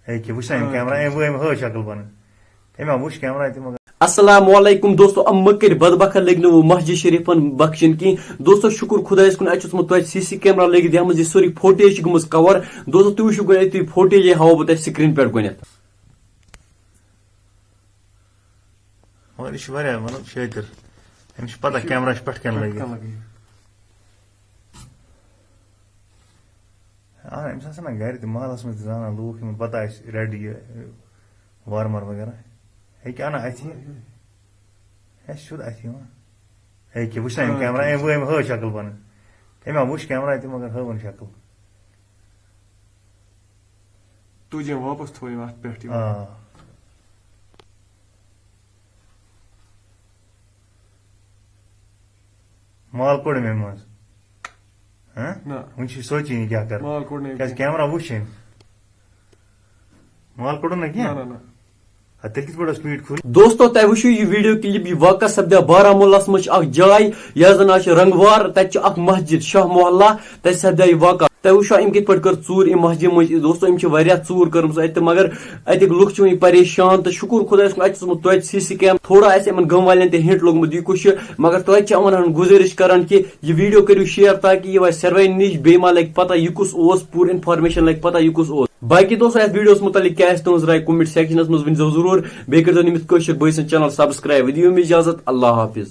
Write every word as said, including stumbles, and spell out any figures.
ہے کہِ وٕچھ سا أمۍ کیمرہ، أمۍ وٕچھ، أمۍ ہٲو شکل پنٕنۍ۔ أمۍ ہا وٕچھ کیمرہ تہِ مگر۔ السلام علیکم دوستو، یِم مٔکٕرۍ بدبخت لٔگۍ نہٕ وۄنۍ مسجد شریفن بخشن کینٛہہ۔ دوستو، شُکر خۄدایس کُن، اَتہِ اوسمُت توتہِ سی سی کیمرہ لٲگِتھ، یَتھ منٛز یہِ سٲرٕے فوٹیج چھِ گٔمٕژ کور۔ دوستو، تُہۍ وٕچھِو گۄڈٕ، أتی فوٹیجے ہاوو بہٕ تۄہہِ سکریٖن پٮ۪ٹھ گۄڈٕنٮ۪تھ۔ مگر یہِ چھُ واریاہ، مطلب، شٲطِر۔ أمِس چھِ پتہ کیمرہ چھُ پٮ۪ٹھ کَنہِ لٲگِتھ۔ آ، أمِس آسَن نا گَرِ تہِ، محلَس منٛز تہِ زانان لوٗکھ، یِمَن پَتہ آسہِ ریڈ یہِ وارمَر وغیرہ۔ ہیٚکہِ اَنان اَتھی۔ ہے، سیوٚد اَتھی یِوان۔ ہے، کہِ وٕچھ سا أمۍ کیمرہ، أمۍ وٕچھ، أمۍ ہٲو شکل پَنٕنۍ۔ أمۍ ہا وٕچھ کیمرہ تہِ، مگر ہٲوٕن شکل۔ تُج أمۍ واپس، تھوو أمۍ اَتھ پٮ۪ٹھ یہِ۔ آ۔ مال کوٚڑ أمۍ اَمہِ منٛز؟ ہہ؟ نہ۔ وٕنہِ چھُ سونٛچی نہٕ کیٛاہ کَرٕ۔ مال کوٚڑ نہٕ أمۍ کیٛازِ کینٛہہ۔ کیمرہ وٕچھ أمۍ۔ مال کوٚڑُن نہ کینٛہہ؟ نہ، نہ، نہ۔ اَدٕ تیٚلہِ کِتھ پٲٹھۍ ٲس پیٖٹۍ کھوٗلِتھ؟ دوستو، تۄہہِ وٕچھِو یہِ ویڈیو کلپ، یہِ واقعہ سپدیو بارہمولہس منٛز چھِ اکھ جاے، یَتھ زَن ناو چھِ رنگوار، تَتہِ چھِ اکھ مسجد شاہ محلہ، تَتہِ سپدیو یہِ واقعہ۔ تۄہہِ وٕچھو أمۍ کِتھ پٲٹھۍ کٔر ژوٗر أمۍ مسجد منٛز۔ دوستو، أمۍ چھِ واریاہ ژوٗر کٔرمٕژ اَتہِ تہِ، مگر اَتِکۍ لُکھ چھِ وٕنہِ پریشان تہٕ شُکُر خۄدایَس کُن، اَتہِ چھُ اوسمُت توتہِ سی سی کیم، تھوڑا آسہِ یِمَن گامہٕ والٮ۪ن تہِ ہِنٹ لوٚگمُت یہِ کُس چھُ، مگر توتہِ چھِ یِمَن ہُنٛد گُزٲرِش کران کہِ یہِ ویڈیو کٔرِو شیئر تاکہِ یہِ واتہِ ساروٕے نِش، بیٚیہِ ما لَگہِ پَتہ یہِ کُس اوس، پوٗرٕ انفارمیشن لَگہِ پَتہ یہِ کُس اوس۔ باقی دوستو، یَتھ ویڈیوَس مُتعلِق کیٛاہ آسہِ تُہٕنٛز راے، comment sectionس منٛز ؤنۍزیو ضروٗر، بیٚیہِ کٔرۍزیو نہٕ أمِس کٲشِر بٲے سٕنٛز channel subscribe۔ دِیِو مےٚ اجازت، اللہ حافظ۔